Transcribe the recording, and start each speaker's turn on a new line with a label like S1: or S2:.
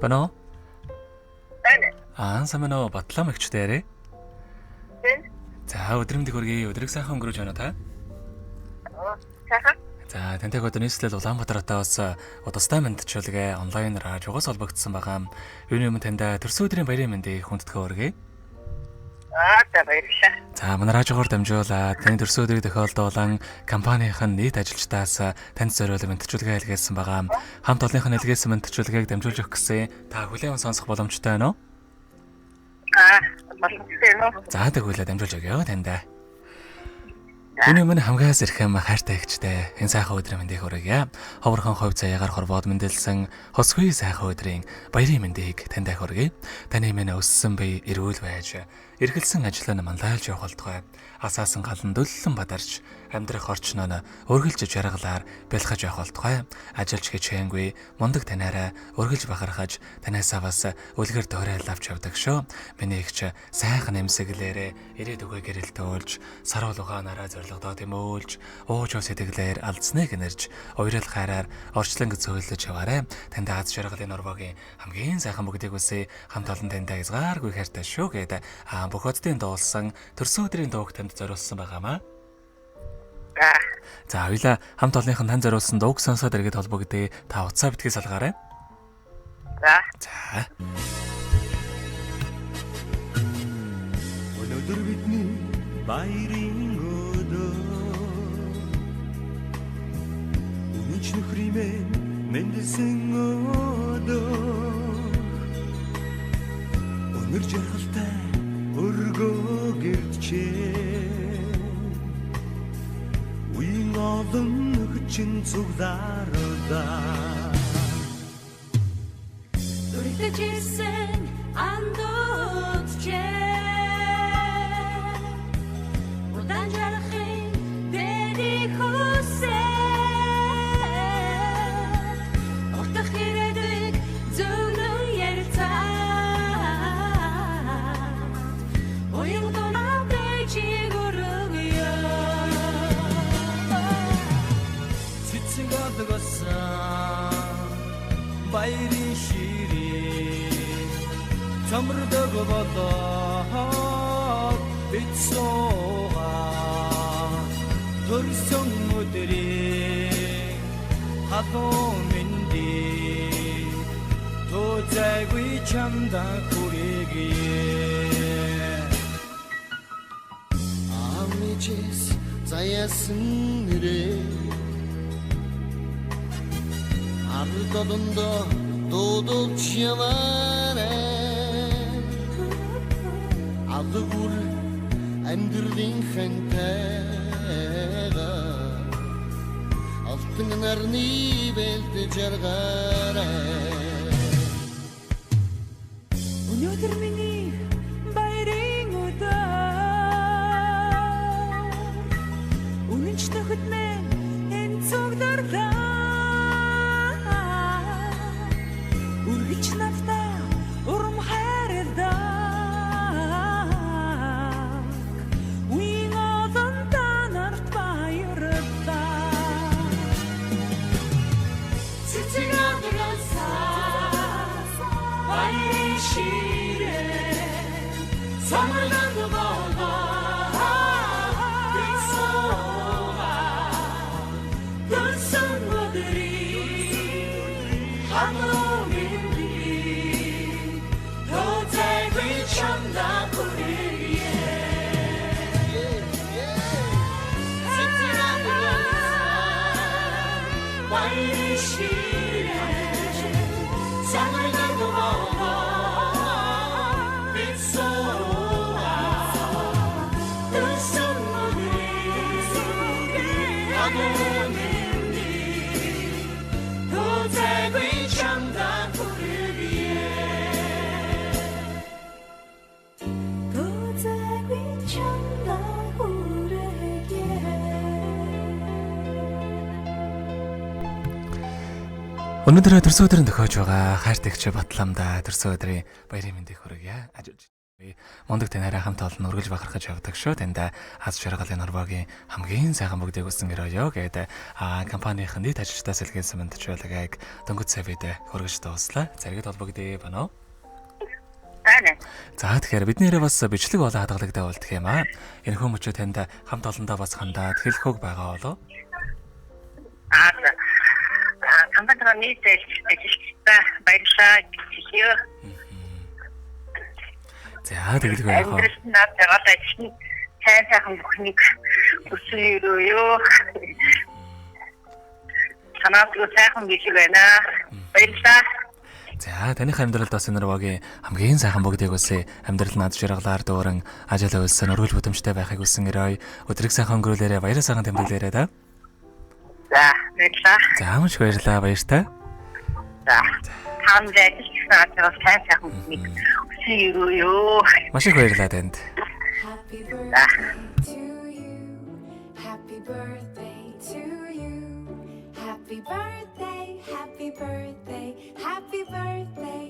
S1: Байна уу?
S2: Байна.
S1: Аа, сайн байна уу? Батлам эгчтэй ярэ.
S2: Тийм.
S1: За, өдрийн мэндийг хүргэе. Өдрийг сайхан өнгөрөөж байна уу та?
S2: Оо, сайхан.
S1: За, тантай өдөр нийслэл Улаанбаатар хотоос удастай мэндчилгээ онлайн радиогоос холбогдсон байгаа. Юуны өмнө танд төрсөн өдрийн баярын мэндийг хүндэтгэн хүргэе.
S2: Аа, за баярлалаа.
S1: За, манай радиогоор дамжуулаад таны төрсөн өдрийг тохиолдуулан компанийн нийт ажилчдаас танд зориулан мэндчилгээ илгээсэн байгаа. Хамт олонных нь илгээсэн мэндчилгээг дамжуулж өгөх гэсэн та хүлээн сонсох боломжтой байна уу?
S2: Аа, боломжтой юм уу?
S1: За, тэгвэл дамжуулж өгье танд. Үүний өмнө хамгаас ирэхэм хайртай эгчтэй энэ сайхан өдрийн мэндийг хүргье. Ховорхон хувь заяагаар хорвоод мэндэлсэн хосгүй сайхан өдрийн баярын мэндийг танд хүргэе. Таны минь өссөн бие эрүүл байж, эргэлсэн ажил нь манлайлж явах болтугай. Асаасан галан дүллэн бадарч, амьдрах орчин нь өргөлж жаргалаар бэлхэж явах болтугай. Ажиллаж хичээнгүй мундаг танаараа өргөлж бахархаж танаасаа бас үлгэр дуурайл авч явдаг шүү. Миний эгч сайхан нэмсэглээрээ ирээд үгээ гэрэлтүүлж, саруул ухаанаараа зоригдоо тэмөөлж, ууж сэтгэлээр алдсныг нэрж, уярал хайраар орчлон зөөлөж яваарай. Танд аз жаргалын нурвогийн хамгийн сайхан бүгдийг үсэ хамт олон тантай хязгааргүй хайртай шүү гэд бүх оддын дуулсан төрсөн өдрийн дууг танд зориулсан байгаамаа.
S2: За.
S1: За, хоёлаа хамт олонных нь танд зориулсан дууг сонсоод эргээд холбогдъё. Та утсаа битгий салгаарай.
S2: За.
S1: За.
S3: Өнөөдөр бидний баярын өдөр. Үнэнч нөхрийн мэндэлсэн өдөр. Өнөр жаргалтай өргөө гэрчээ. Үеийн олон нөхчин цуглараа.
S4: Үргэлж ирсэн андуудчээ. Удаан жаргахын дэдий хүсээ. Утах ирээдүйг зөвлөн ярилцаад. Уян дунаатай чиг өргөё.
S3: Цэцэг олгосон баярын ширээ цомрдог болоод бид суугаа төрсөн өдрийн халуун мэндийг тузайгүй чамд хүргэе.
S5: Амижээс заяасан нэрээ ард олондоо дуудулж яваарай. Алгүр амьдралын хантайгаа алтан нарны бэлд жаргаарай.
S4: Өнөөдөр миний баярын өдөр. Үнэнч нөхөд минь энэ цугларлаа. Үргэлж надтай урам хайрлаа. Үеийн олон та нарт баярлалаа. Цэцэг алгасаа баярын ширээ самарлан болоо бид суугаа төрсөн өдрийн халуун мэндийг тузайгүй чамд хүргэе. Цэцэг алгасаа баярын ширээ самарлан болоо бид суугаа төрсөн өдрийн халуун мэндийг тузайгүй чамд хүргэе. Тузайгүй чамд хүргэе.
S1: Өнөөдөр төрсөн өдрийн тохиож байгаа хайртай эгч Батламдаа төрсөн өдрийн баярын мэндийг хүргье. Ажиж. Мундаг танаараа хамт олон үргэлж бахархаж явдаг шүү. Танд аз жаргалын норвогийн хамгийн сайхан бүгдийг хүссэн гэрөөё гэдэг компанийн нийт ажилчдаас илгээсэн мэндчилгээг дөнгөж цавид хөргөж дууслаа. Зэрэгэд холбогдъё байна уу? За, тэгэхээр бидний нэрээ бас бичлэг болон хадгалагдаа болдох юм аа. Энэхүү мөчөө танд хамт олондоо бас хандаад хэлэх үг байгаа болов?
S2: Аа, компанийн нийт ажилчдаа баярлалаа гэж хэлье.
S1: За, тэгэлгүй яах вэ?
S2: Амьдрал над жаргал ажил нь сайн сайхан бүхнийг хүсэн өрөөё. Санаатгүй сайхан бичлэг байна. Баярлалаа.
S1: За, таных амьдралд бас энэ нөрвөгийн хамгийн сайхан бүгдийг хүсье. Амьдрал над жаргалаар дүүрэн ажил үйлсэн өргөл бүтэмжтэй байхыг хүссэн өрөөе. Өдрийг сайхан өнгөрүүлээрэй, баяраа сайхан тэмдэглээрэй да.
S2: За, баярлалаа.
S1: За, маш их баярлалаа, баяртай.
S2: За. Та нарын ажилчдаа сайн сайхан бүхнийг хүсэн өрөөё.
S1: Маш их баярлалаа танд.
S4: Happy birthday to you. Happy birthday to you. Happy birthday, happy birthday, happy birthday.